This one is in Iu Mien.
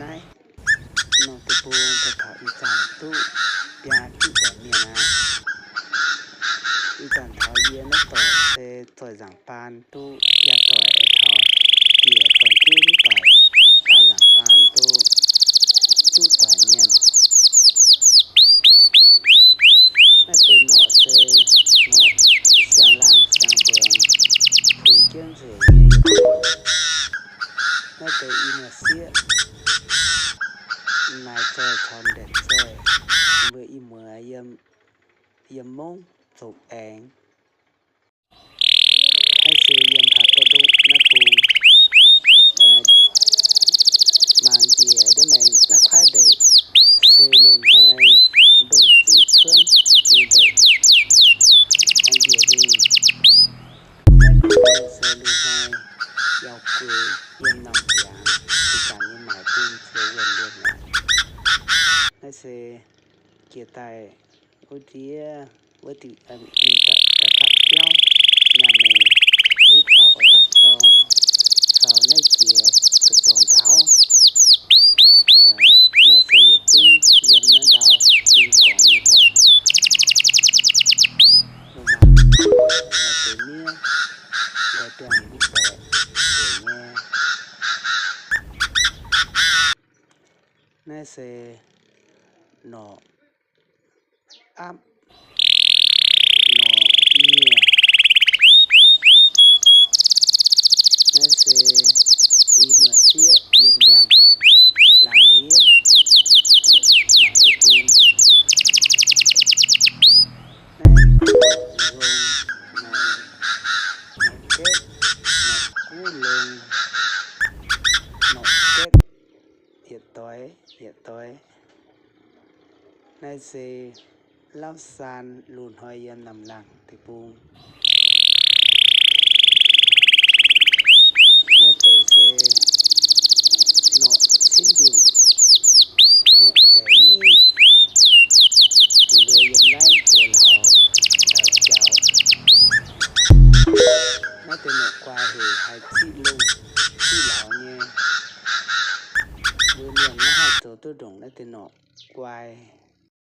naaiv. Norm deic-bung daaih taux ih zanc duqv biaa juqv doic mienh aqv. Ih zanc taux yie naaiv doic se zoih nzaangc baan duqv biaa doic, taux njiec dorn-jueiv mv doic, daaih nzaangc baan duqv juqv doic mienh. Naaiv deix norqc se norqc siang-laangh siang-mbuonx, puix jienv nzueic nyei yietc norqc. Naaiv deix i muoz-sieqv naaic zoih caux ndepc zoih, mbuo i muoz yiem, yiem mungv zoqc aengx. Naaiv se yiem haaix doqc nduqc naaiv bung, mangc njiec ndiev maengx naaiv kuaaiv ndeic se loz-hnoi ndongh ziqc cuotv nyei ndeic. Aengx njiec mingh, naaiv se loz-hnoi yaac gueix yiem norm biangh, ih zanc nyei maaic bun ziouc wuonh liemh aqv. Naaiv se jiex daaih wuov ndiev wuov diuh, mingh daaih gapv biauv nyaanh meix, hitv faaux oix dangh zorng, faaux naaiv jiex ga'jorngh ndaauv. Naaiv se yietc zungv yiem naaiv ndau fing gorngx nyei doic. Mbuo mangc maaih deix miev nqoi biangh mbu'ziex nzengc nyei. Naaiv se norqc apv, norqc nyieh. Naaiv se i muoz-sieqv yiem ndiangx-laangh ndiev mangc deic-bung. Naaiv norqc nzong, norqc, norqc getv, norqc guv longx, norqc getv, yietc doix yietc doix. Naaiv se lauv saan loz-hnoi yiem norm laangh deic-bung. Naaiv deix se norqc cin mbiungc, norqc zaeqv nyiv. Ninh mbuo yiem naaiv zoux lauz daux jaux. Naaiv deix norqc guai hec haih ziqv lungh ziqv lauz nyei. Mbuo mienh maiv haih zoux duqv ndongc naaiv deix norqc guai.